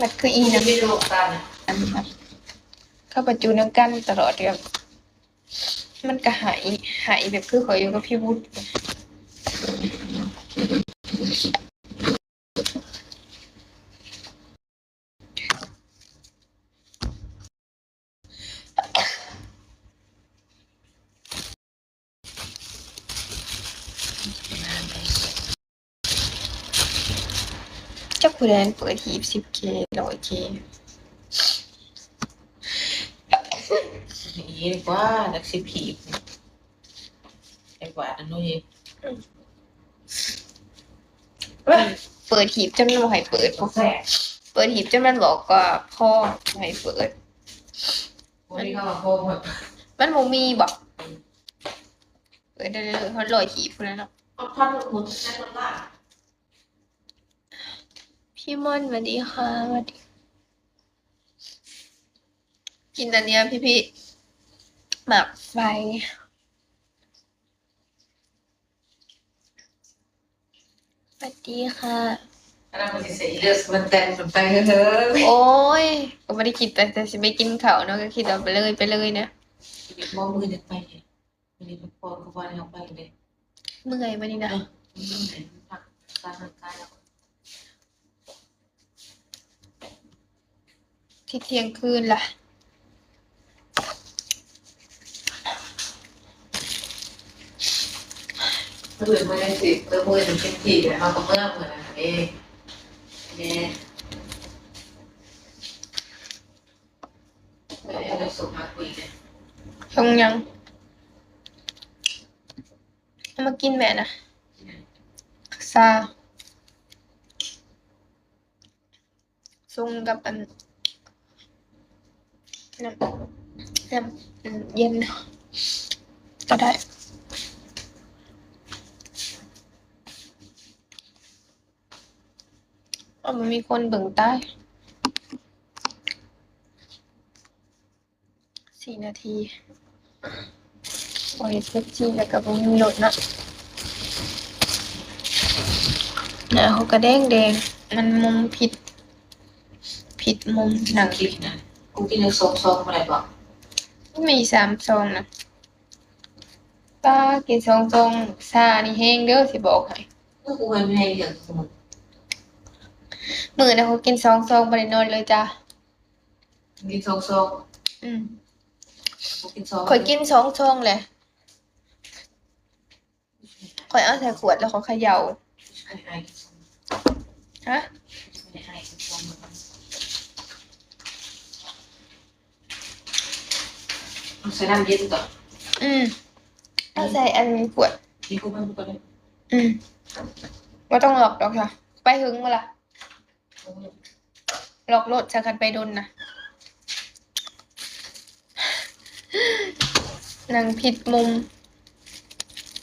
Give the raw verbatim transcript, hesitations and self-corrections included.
มันคืออีหยัง ไม่รู้กัน อันนั้นเข้าไปอยู่นำกันตลอดแบบมันก็หายหายแบบคือข้อยอยู่กับพี่วุฒิ จักผู้ใดเปิดหีบ สิบเค ร้อยเค นี่กว่าหลักสิบขีดไอ้กว่าดอันนู้นเอง เปิดหีบจนมันบ่ให้เปิด ก็แสบ เปิดหีบจนมันบอกว่าพ่อบ่ให้เปิด วันนี้ก็มาโฮมแบบ มันบ่มีบ่เปิดได้เลยฮอดร้อยหีบพุ้นแหล้วเนาะ พัดหมุนใช้คนละ พี่ม่อนสวัสดีค่ะสวัสดี กินอันเนี้ยพี่พี่หมากไฟ สวัสดีค่ะ อันนั้นมันสิเสียเลือดมันแตนมันไปเฮ้ย โอ้ย ก็บ่ได้คิดแต่แต่สิไปกินข้าวเนาะ ก็คิดว่าไปเลยไปเลยนะ มองมือเด็กไปเนี่ยมันนี่พอก็ว่าเราไปเลย เมื่อยมื้อนี้นะ เออมันเหมือนผักการทางกายเรา ที่เที่ยงคืนละ เมื่อเมื่อสิเมื่อเมื่อมันเป็นผีแล้วเราก็เมื่อเหมือนกันเองเนี่ยไม่ได้เราส่งมาคุยกัน ชงยัง เอามากินแม่นะซาชงกับอันน้ำน้ำอืมเย็นก็ได้ เอามันมีคนเบิ่งตาย สี่นาทีโอ้ยเซ็กซี่แล้วก็บ่มีรถเนาะ หน้าเขาก็แดงแดง มันมุมผิด ผิดมุมหนัง คิดนะกูกินซองซองอะไรบอก มีสามซองนะ ป้ากินสองซอง ซานี่แฮงเด้อ สิบอกให้ กูกูเป็นแม่อย่างมึง มื้อนะเขากินสองซอง บ่ได้นอนเลยจ้า กินซองซอง อืม กูกินซอง ข้อยกินสองซองแหละ ข้อยเอาใส่ขวดแล้วข้อยเขย่า ไอ้ไอ้ ฮะ ไอ้ไอ้ซอง เอาใส่น้ำเย็นก่อน อืม เอาใส่อันขวด นี่กูไม่กูก็ได้ อืม บ่ต้องหลอกดอกค่ะ ไปหึงบ่ล่ะ หลอกโลด ซะคันไปดนนะ นั่งผิดมุม